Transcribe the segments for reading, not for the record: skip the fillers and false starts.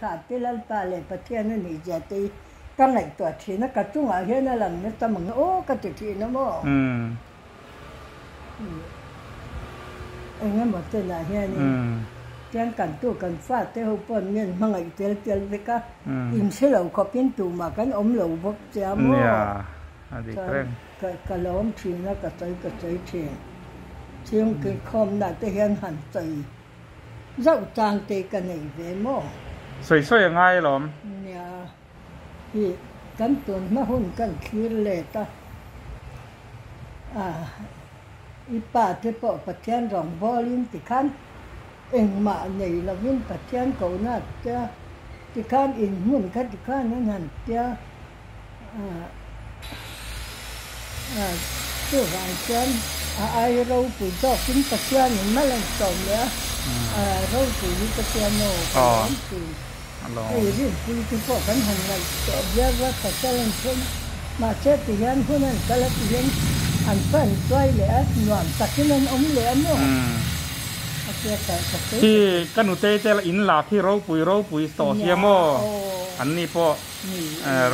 Thlah te Lalpa leh Pathian a nih zia te hi ka ngaihtuah thin a, ka chungah hian a lang nasa mang aw ka ti thin a maw? Eng emaw chenah hianin tiang kan tu kan fate ho paw'n mian hmangaih tel tel vek a, inhre lo khawpin tumah kan awm lo bawk che a maw? Chuan ka lawm thin a, ka sawi ka sawi thin. Chhungkui khawmna te hian han sawi zauh chang te ka nei ve maw? Sawi sawi a ngai alawm. Nia, hi kan tun hma hun kan thlir let a, a i pa te pawh Pathian rawngbawlin tikhan engmah nei lovin Pathian kohna a tia, tikhan inhmun kha tikhan an han tia, Chuvang chuan a ai ropui zawkin Pathianin mal an sawm leh a, ropui hi ka tia maw ka lawm thin. Hei rinpui te pawh kan han ngaihtuah viau a, pasal an then mahse ti hian hun an kal a ti hian an fan tuai leh a, nuam takin an awm leh a maw a tia ka ka sawi Khi ka nutei te in lak hi ropui ropui tawh sia maw an ni pawh.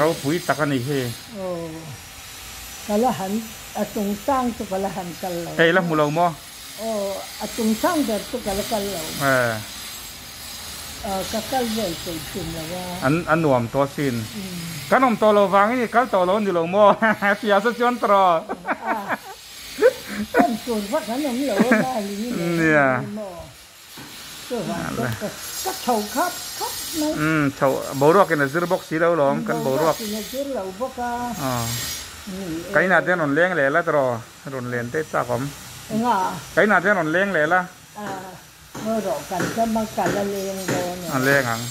Ropui tak a ni hi. Aw, ka la han, a chung sang chu ka la han kal lo. Ei la hmu lo maw? Aw, a chung sang ber chu ka la kal lo. Ka kal vel peih thin lo a. An a nuam tawh asin. Kan awm tawh lo vangin i kal tawh lo a ni lo maw? Tia sa chuan tawh. Kan tur vak an awm lo a, Malini nen an awm maw? Umm chho boruak in a zir bawk si lo lawm kan boruak ka inah te rawn leng leh la tawh rawn len te chak awm ka inah te rawn leng leh la a leng ang.